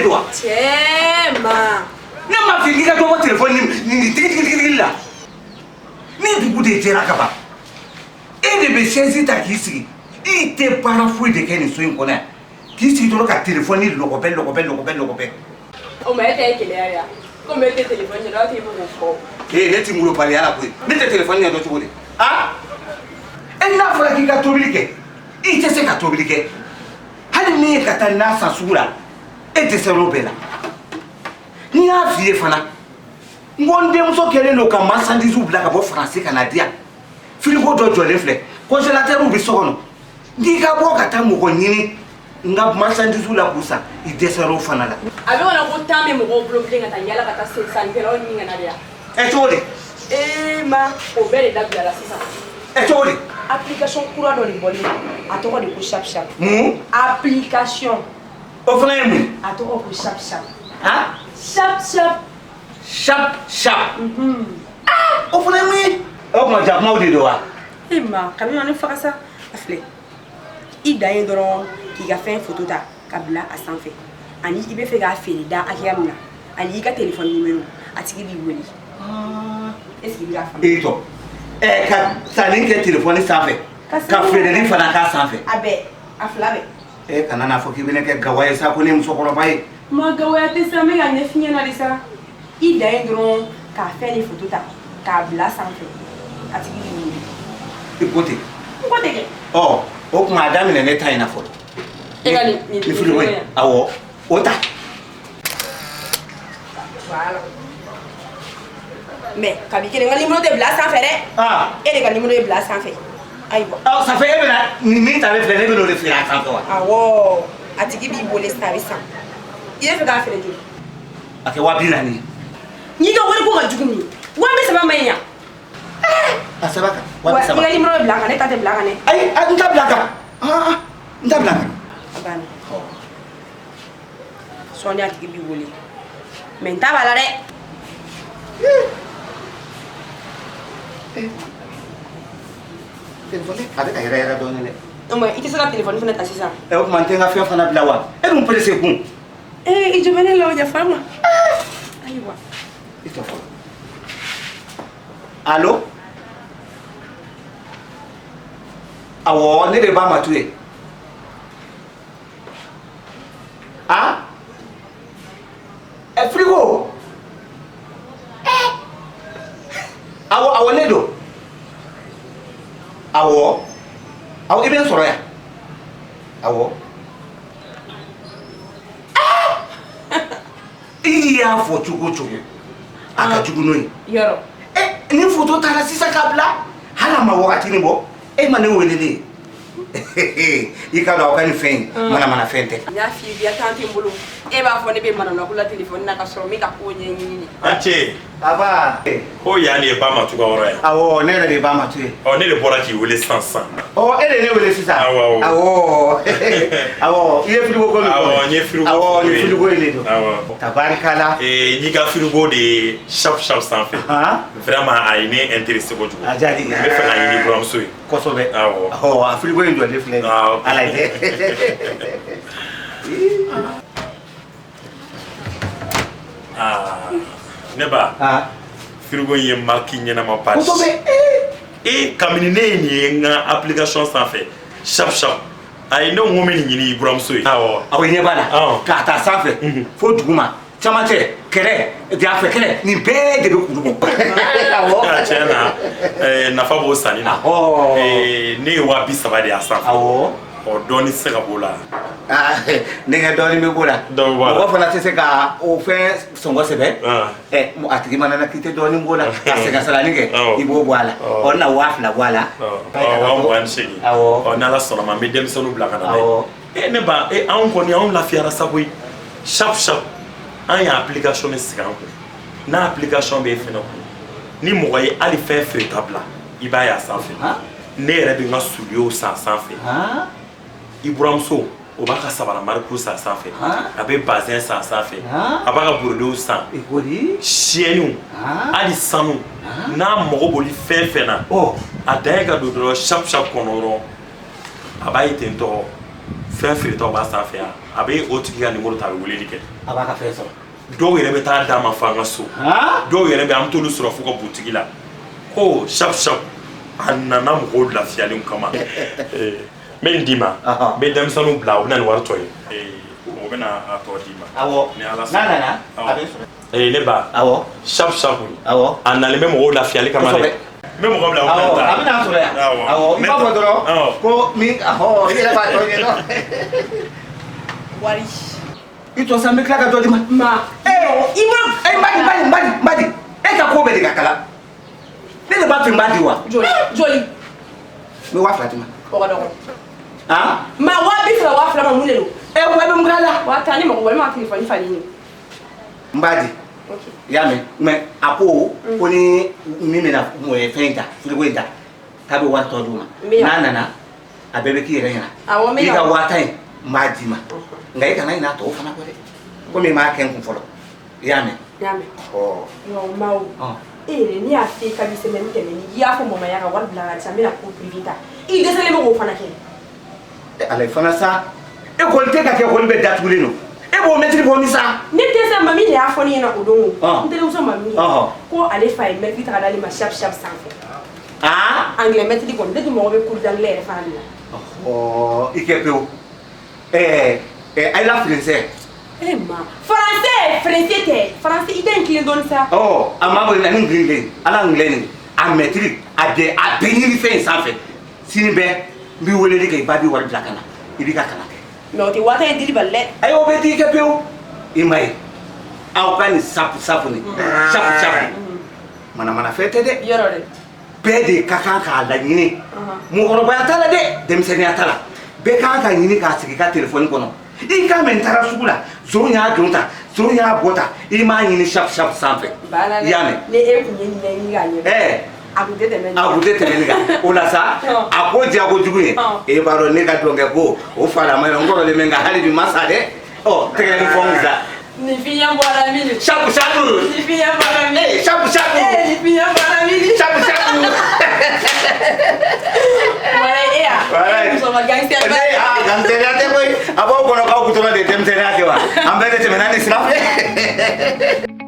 de don wa? Cɛ ma. Ne m'a f'i ye k'i ka dɔ bɔ telefɔni nin tigi tigi tigi la. Ni dugu de jɛra ka ban, e de bɛ chaise ta k'i sigi. I tɛ baara foyi de kɛ nin so in kɔnɔ yan. K'i sigi dɔrɔn ka telefɔni lɔgɔbɛ lɔgɔbɛ lɔgɔbɛ lɔgɔbɛ. O ma e ta ye gɛlɛya ya. Komi e tɛ telefɔni ɲɛdɔn, aw tɛ bɔ k'o fɔ. Ee, ne ti n bolo pari ala koyi. Ne tɛ telefɔni ɲɛdɔn cogo di? Ah? E n'a fɔra k'i ka tobili kɛ, i tɛ se ka tobili kɛ. Hali min ye ka taa na san sugu la, e dɛsɛr'o bɛɛ la. N y'a f'i ye fana, n ko n denmuso kɛlen don ka marchandise bila ka bɔ Faransi ka na di yan. Frigo dɔ jɔlen filɛ, congélateur bɛ so kɔnɔ. N'i ka bɔ ka taa mɔgɔ ɲini n ka marchandise la k'u san, i dɛsɛr'o fana la. A bɛ kɔnɔ ko temps bɛ mɔgɔw bolo bilen ka taa yala ka taa sannikɛlaw ɲini ka na de yan. Ɛ, cogo di? Ee ma, o bɛɛ de dabilala sisan. Ɛ, cogo di? Application kura dɔ de bɔlen don, a tɔgɔ de ko Chap Chap. Mun? Application. O fana ye mun ye? A tɔgɔ ko Chap Chap. Han? Chap Chap. Chap Chap. Ah, o fana ye mun ye? O tuma jakumaw de don wa? E ma, kana na ne faga sa. A filɛ, i dan ye dɔrɔn k'i ka fɛn photo ta ka bila a sanfɛ, ani i bɛ fɛ k'a feere da hakɛya min na, ani i ka téléphone numéro, a tigi b'i wele. Est ce que i bɛ k'a faamu? E jɔ, ɛ, ka sanni kɛ telefɔni sanfɛ, ka feereli fana k'a sanfɛ. A bɛɛ, a fila bɛɛ. E kana n'a fɔ k'i bɛ ne kɛ gawa ye sa, ko ne ye musokɔrɔba ye. Ma, gawaya tɛ sa, n bɛ ka ɲɛf'i ɲɛna de sa. I dan ye dɔrɔn k'a fɛn de photo ta k'a bila sanfɛ, a tigi b'i wele. I ko ten? N ko ten kɛ. Ɔ, o tuma a daminɛ ne ta in na fɔlɔ. E ka nin nin frigo in, awɔ, o ta. Voilà. Mais kabi kelen, n ka numéro tɛ bila sanfɛ dɛ. Ah. E de ka numéro ye bila sanfɛ. Ayiwa. Ɔ, ça fait e bɛna nin min talen filɛ, ne bɛn'o de feere a sanfɛ wa? Awɔ, a tigi b'i wele sisan, a bɛ san. I bɛ fɛ k'a feere joli? A kɛ 40 000 ye. N'i ka wari ko ka jugu nin ye, 30 000 ma ɲi yan. A sɛbɛn kan, 30 000. I ka numéro bɛ bila a kan, ne ta tɛ bila a kan dɛ. Ayi, n ta bila a kan. Ah, n ta bila a kan. A banna. Sɔɔni a tigi b'i wele. Mais n ta b'a la dɛ. Telefɔni a bɛ ka yɛrɛ yɛrɛ dɔɔnin dɛ. Non, mais i tɛ se ka telefɔni fana ta sisan. Ɛ, o tuma n tɛ n ka fɛn fana bila wa? E dun pressé kun. Ee, i jɔ bɛ ne la o, yafa n ma. Ayiwa. I tɔ fɔlɔ. Allo? Awɔ, ne de ba Matu ye. Ah? Ɛ, frigo? Awɔ, awɔ, ne don. Awɔ. Awɔ, i bɛ n sɔrɔ yan. Awɔ. I y'a fɔ cogo o cogo, a ka jugu n'o ye. Yɔrɔ. Ɛ, ni photo taara sisan k'a bila, hali a ma wagatinin bɔ, e ma ne wele ne ye. I ka dɔn aw ka nin fɛn in manamana fɛn tɛ. N y'a f'i ye bi, temps tɛ n bolo. E b'a fɔ ne bɛ manamana la téléphone na ka sɔrɔ n bɛ ka ko ɲɛɲini de. An ce. Aba. Ko yan de ye ba Matu ka yɔrɔ ye. Awɔ, ne yɛrɛ de ye ba Matu ye. Ɔ, ne de bɔra k'i wele sisan sisan. Ɔ, e de ye ne wele sisan. Awɔ, awɔ. Awɔ, i ye frigo ko min fɔ. Awɔ, n ye frigo. Awɔ, nin frigo in de don. Awɔ. Tabarikala. Ee, n y'i ka frigo de ye Chap Chap sanfɛ. Vraiment, a ye ne intéressé kojugu. A diyara i ye. N bɛ fɛ k'a ɲini buramuso ye. Kosɛbɛ. Awɔ. Ɔ, a frigo in jɔlen filɛ nin ye. Awɔ. A lajɛ. Aa, ne ba. Frigo in ye marque ɲɛnama ba de. Kosɛbɛ. Ee, kabini ne ye nin ye n ka application sanfɛ Chap Chap, ayi, ne ko n bɛ nin ɲini i buramuso ye. Awɔ, awɔ, i ɲɛ b'a la. K'a ta sanfɛ fo duguma, camancɛ, kɛrɛ, jafɛ kɛrɛ, nin bɛɛ de bɛ kuru bɔ. Awɔ. Tiɲɛ na, nafa b'o sanni na. Ne ye 30 000 de y'a sanfɛ. Awɔ. Ɔ, dɔɔni tɛ se ka b'o la. Denkɛ, dɔɔni bɛ b'o la. Dɔ bɛ bɔ a la. Mɔgɔ fana tɛ se ka o fɛn sɔngɔ sɛbɛn. Ɛ, a tigi mana na k'i tɛ dɔɔni b'o la ka sɛgɛn sarani kɛ, i b'o bɔ a la. Ɔ, n na 2000 bɔ a la. Ɔ, 28 000. Awɔ. Ɔ, n'Ala sɔnna ma, n bɛ denmisɛnninw bila ka na n'a ye. E ne ba, e anw kɔni, anw lafiyara sa koyi. Chap Chap, an ye application de sigi an kun. N'a application bɛ e fɛnɛ kun, ni mɔgɔ ye hali fɛn feere ta bila, i b'a ye a sanfɛ. Ne yɛrɛ bɛ n ka souliers san sanfɛ. I buramuso, o b'a ka sabara marque san sanfɛ, a bɛ bazin san sanfɛ, a b'a ka brodéw san, siyɛniw, hali sanu, n'a mago b'olu fɛn fɛn na, a dan ye ka don dɔrɔn Chap Chap kɔnɔ dɔrɔn, a b'a ye ten tɔ. Fɛn feeretaw b'a sanfɛ yan, a bɛ o tigi ka numéro ta, a bɛ weleli kɛ. A b'a ka fɛn sɔrɔ. Dɔw yɛrɛ bɛ taa d'a ma fo an ka so. Dɔw yɛrɛ bɛ, an bɛ t'olu sɔrɔ fo ka butigi la. Ko Chap Chap a nana mɔgɔw lafiyalen kama. N bɛ nin d'i ma, n bɛ denmisɛnninw bila, u bɛ na ni wari tɔ ye, o bɛ na a tɔ d'i ma. Awɔ. Ni Ala N'a sɔnna. nana, a bɛ sɔrɔ. Ee, ne ba. Awɔ. Chap Chap. Awɔ. A nalen bɛ mɔgɔw lafiyali kama dɛ. Kosɛbɛ. N bɛ mɔgɔ bila, o bɛ Awɔ, taa. a bɛna sɔrɔ yan. Awɔ. Awɔ, i b'a fɔ dɔrɔn ko min, ahɔ, i yɛrɛ b'a tɔ ɲɛdɔn. Wari. I tɔ sa, n bɛ tila ka dɔ di ma. Ma. Ee, I ma. Ee, n b'a di, n b'a di, n b'a di, n b'a di. E ka ko bɛɛ de ka kala. Ne de b'a fɛ n b'a di wa. Joli joli? N bɛ 2000 d'i ma. O ka dɔgɔ. Han? Ma, 30 000, 2000 ma, mun de don? Ɛ, wa bɛ mun k'a la? 10 000, ne mago walima telefɔni falen ye. N b'a di. Ok. I y'a mɛn, mais a ko ko ni min bɛna fɛn in ta, frigo in ta, k'a bɛ wari tɔ d'u ma. N bɛ yan. N'a nana, a bɛɛ bɛ k'i yɛrɛ ɲɛna. Awɔ, n bɛ I yan. ka 10 000 in, n b'a d'i ma. Nka i kana ɲinɛ a tɔw fana kɔ dɛ. Komi i m'a kɛ n kun fɔlɔ. I y'a mɛn? N y'a mɛn. Ɔ. Nka ma o. Ɔ. E yɛrɛ, ne y'a f'i ye kabi semaine tɛmɛnen, i y'a fɔ mama ya ka wari bila ka ca, n bɛna cours privé ta. I dɛsɛlen bɛ k'o fana kɛ. Ala fana sa, ekɔli tɛ ka kɛ, ekɔli bɛɛ datugulen don, e b'o mɛtiri bɔ min sa? Ne tɛ se, mami de y'a fɔ ne ɲɛna o don o. Ɔn. N terimuso mami. Ko ale fa ye mɛtiri ta ka d'ale ma Chap Chap sanfɛ. Anglais mɛtiri kɔni, ne dun mago bɛ cours d'anglais yɛrɛ fana de la. Ɔ, i kɛ pewu. Ɛɛ ɛɛ, a ye la français. E ma, français, français tɛ, français i tɛ n kilen dɔɔni sa. Ɔ, a ma bɔ ani ngilin ala ngilin nin, a mɛtiri a bɛɛ ɲini fɛn in sanfɛ. Sini bɛɛ n b'i weleli kɛ, i ba b'i wari bila ka na, i b'i ka kalan kɛ. Mais o tɛ 10 000 ye dili bali dɛ. Ayi, o bɛ di, i kɛ pewu. I ma ye, aw ka nin sapu sapu nin, Chap Chap, manamana fɛn tɛ dɛ. Yɔrɔ dɛ. Bɛɛ de ka kan k'a laɲini. Mɔgɔkɔrɔbaya t'a la dɛ, denmisɛnninya t'a la, bɛɛ kan ka ɲini k'a sigi i ka telefɔni kɔnɔ. I ka mɛn, n taara sugu la, zon y'a don ta, zon y'a bɔ ta, i m'a ɲini Chap Chap sanfɛ. Baara I y'a mɛn? Ne e kun ye nin ɲɛɲini k'a ɲɛ. Ɛɛ. A kun tɛ tɛmɛ nin A kun tɛ tɛmɛ nin kan. O la sa, a ko diya kojugu ye. E b'a dɔn, ne ka dɔnkɛ ko o fara ma, n kɔrɔlen bɛ, nka hali bi ma sa dɛ. Ɔ, tɛgɛ ni fɔn sa. Nin fiɲɛ bɔra min? Chap Chap. Nin fiɲɛ bɔra min? Ee, Chap Chap. Ee, nin fiɲɛ bɔra min? Chap Chap. Wala e ya. Wala. E musokɔrɔba gangster ba. Ne, aa, gangsteria tɛ koyi. A b'aw kɔnɔ k'aw kutɔrɔ de ye denmisɛnninya kɛ wa? An bɛɛ de tɛmɛna nin sira fɛ.